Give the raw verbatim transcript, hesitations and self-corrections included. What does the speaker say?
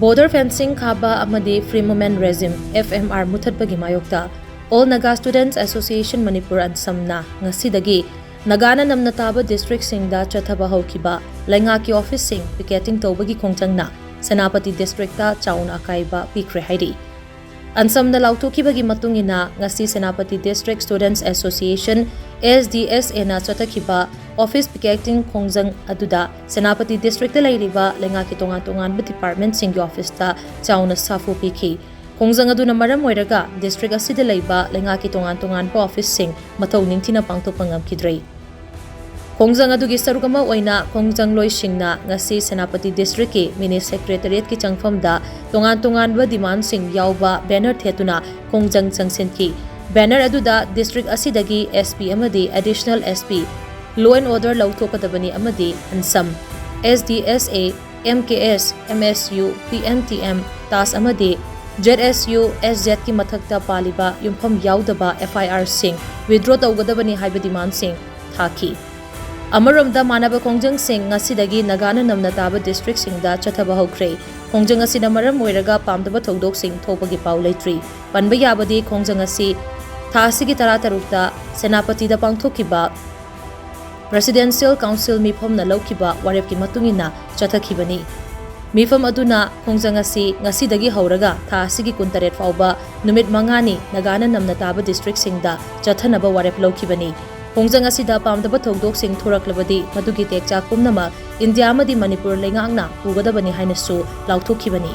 Border fencing ꯈꯥꯕ ꯑꯃꯗꯤ Free Movement Regime, F M R, ꯃꯨꯊꯠꯄꯒꯤ ꯃꯥꯌꯣꯛꯇ All Naga Students Association Manipur, ꯑꯟꯁꯝꯅ ꯉꯁꯤꯗꯒꯤ ꯅꯥꯒꯥꯅ ꯅꯝꯅ ꯇꯥꯕ ꯗꯤꯁꯇ꯭ꯔꯤꯛꯁꯤꯡꯗ ꯆꯠꯊꯕ ꯍꯧꯈꯤꯕ ꯂꯩꯉꯥꯛꯀꯤ ꯑꯣꯐꯤꯁꯁꯤꯡ ꯄꯤꯀꯦꯇꯤꯡ ꯇꯧꯕꯒꯤ ꯈꯣꯡꯖꯪꯅ ꯁꯦꯅꯥꯄꯇꯤ ꯗꯤꯁꯇ꯭ꯔꯤꯛꯇ ꯆꯥꯎꯅ ꯑꯀꯥꯏꯕ ꯄꯤꯈ꯭ꯔꯦ ꯍꯥꯏꯔꯤ꯫ ꯑꯟꯁꯝꯅ ꯂꯥꯎꯊꯣꯛꯈꯤꯕꯒꯤ ꯃꯇꯨꯡ ꯏꯟꯅ, ꯉꯁꯤ Senapati District Students Association, S D S A ꯅ ꯆꯠꯊꯈꯤꯕ ꯑꯣꯐꯤꯁ ꯄꯤꯀꯦꯇꯤꯡ ꯈꯣꯡꯖꯪ ꯑꯗꯨꯗ ꯁꯦꯅꯥꯄꯇꯤ ꯗꯤꯁꯇ꯭ꯔꯤꯛꯇ ꯂꯩꯔꯤꯕ ꯂꯩꯉꯥꯛꯀꯤ ꯇꯣꯉꯥꯟ ꯇꯣꯉꯥꯟꯕ ꯗꯤꯄꯥꯔꯠꯃꯦꯟꯠꯁꯤꯡꯒꯤ ꯑꯣꯐꯤꯁꯇ ꯆꯥꯎꯅ ꯁꯥꯐꯨ ꯄꯤꯈꯤ꯫ ꯈꯣꯡꯖꯪ ꯑꯗꯨꯅ ꯃꯔꯝ ꯑꯣꯏꯔꯒ ꯗꯤꯁꯇ꯭ꯔꯤꯛ ꯑꯁꯤꯗ ꯂꯩꯕ ꯂꯩꯉꯥꯛꯀꯤ ꯇꯣꯉꯥꯟ ꯇꯣꯉꯥꯟꯕ ꯑꯣꯐꯤꯁꯁꯤꯡ ꯃꯊꯧ ꯅꯤꯡꯊꯤꯅ ꯄꯥꯡꯊꯣꯛꯄ ꯉꯝꯈꯤꯗ꯭ꯔꯦ꯫ ꯈꯣꯡꯖꯪ ꯑꯗꯨꯒꯤ ꯁꯔꯨꯛ ꯑꯃ ꯑꯣꯏꯅ ꯈꯣꯡꯖꯪꯂꯣꯏꯁꯤꯡꯅ ꯉꯁꯤ ꯁꯦꯅꯥꯄꯇꯤ ꯗꯤꯁꯇ꯭ꯔꯤꯛꯀꯤ ꯃꯤꯅꯤ ꯁꯦꯀ꯭ꯔꯦꯇꯔꯤꯌꯦꯠꯀꯤ ꯆꯪꯐꯝꯗ ꯇꯣꯉꯥꯟ ꯇꯣꯉꯥꯟꯕ ꯗꯤꯃꯥꯟꯁꯤꯡ ꯌꯥꯎꯕ ꯕꯦꯅꯔ ꯊꯦꯠꯇꯨꯅ ꯈꯣꯡꯖꯪ ꯆꯪꯁꯤꯟꯈꯤ꯫ ꯕꯦꯅꯔ ꯑꯗꯨꯗ ꯗꯤꯁꯇ꯭ꯔꯤꯛ ꯑꯁꯤꯗꯒꯤ S P ꯑꯃꯗꯤ Additional S P, Law and Order ꯂꯧꯊꯣꯛꯀꯗꯕꯅꯤ ꯑꯃꯗꯤ ꯑꯟꯁꯝ, S D S A, M K S, M S U, P M T M, TAS ꯑꯃꯗꯤ Z S U, S Z ꯀꯤ ꯃꯊꯛꯇ ꯄꯥꯜꯂꯤꯕ ꯌꯨꯝꯐꯝ ꯌꯥꯎꯗꯕ F I R ꯁꯤꯡ withdraw ꯇꯧꯒꯗꯕꯅꯤ ꯍꯥꯏꯕ ꯗꯤꯃꯥꯟꯁꯤꯡ ꯊꯥꯈꯤ꯫ ꯑꯃꯔꯣꯝꯗ, ꯃꯥꯟꯅꯕ ꯈꯣꯡꯖꯪꯁꯤꯡ ꯉꯁꯤꯗꯒꯤ ꯅꯥꯒꯥꯅ ꯅꯝꯅ ꯇꯥꯕ ꯗꯤꯁꯇ꯭ꯔꯤꯛꯁꯤꯡꯗ ꯆꯠꯊꯕ ꯍꯧꯈ꯭ꯔꯦ꯫ ꯈꯣꯡꯖꯪ ꯑꯁꯤꯅ ꯃꯔꯝ ꯑꯣꯏꯔꯒ ꯄꯥꯝꯗꯕ ꯊꯧꯗꯣꯛꯁꯤꯡ ꯊꯣꯛꯄꯒꯤ ꯄꯥꯎ ꯂꯩꯇ꯭ꯔꯤ꯫ ꯄꯟꯕ ꯌꯥꯕꯗꯤ, ꯈꯣꯡꯖꯪ ꯑꯁꯤ ꯊꯥ ꯑꯁꯤꯒꯤ ꯇꯔꯥꯇꯔꯨꯛꯇ ꯁꯦꯅꯥꯄꯇꯤꯗ ꯄꯥꯡꯊꯣꯛꯈꯤꯕ Presidential Council ꯃꯤꯐꯝꯅ ꯂꯧꯈꯤꯕ ꯋꯥꯔꯦꯞꯀꯤ ꯃꯇꯨꯡ ꯏꯟꯅ ꯆꯠꯊꯈꯤꯕꯅꯤ꯫ ꯃꯤꯐꯝ ꯑꯗꯨꯅ ꯈꯣꯡꯖꯪ ꯑꯁꯤ ꯉꯁꯤꯗꯒꯤ ꯍꯧꯔꯒ ꯊꯥ ꯑꯁꯤꯒꯤ ꯀꯨꯟꯇꯔꯦꯠ ꯐꯥꯎꯕ ꯅꯨꯃꯤꯠ ꯃꯉꯥꯅꯤ ꯅꯥꯒꯥꯅ ꯅꯝꯅ ꯇꯥꯕ ꯗꯤꯁꯇ꯭ꯔꯤꯛꯁꯤꯡꯗ ꯆꯠꯊꯅꯕ ꯋꯥꯔꯦꯞ ꯂꯧꯈꯤꯕꯅꯤ꯫ ꯈꯣꯡꯖꯪ ꯑꯁꯤꯗ ꯄꯥꯝꯗꯕ ꯊꯧꯗꯣꯛꯁꯤꯡ ꯊꯣꯔꯛꯂꯕꯗꯤ ꯃꯗꯨꯒꯤ ꯇꯦꯛꯆꯥꯛ ꯄꯨꯝꯅꯃꯛ ꯏꯟꯗꯤꯌꯥ ꯑꯃꯗꯤ ꯃꯅꯤꯄꯨꯔ ꯂꯩꯉꯥꯛꯅ ꯄꯨꯒꯗꯕꯅꯤ ꯍꯥꯏꯅꯁꯨ ꯂꯥꯎꯊꯣꯛꯈꯤꯕꯅꯤ꯫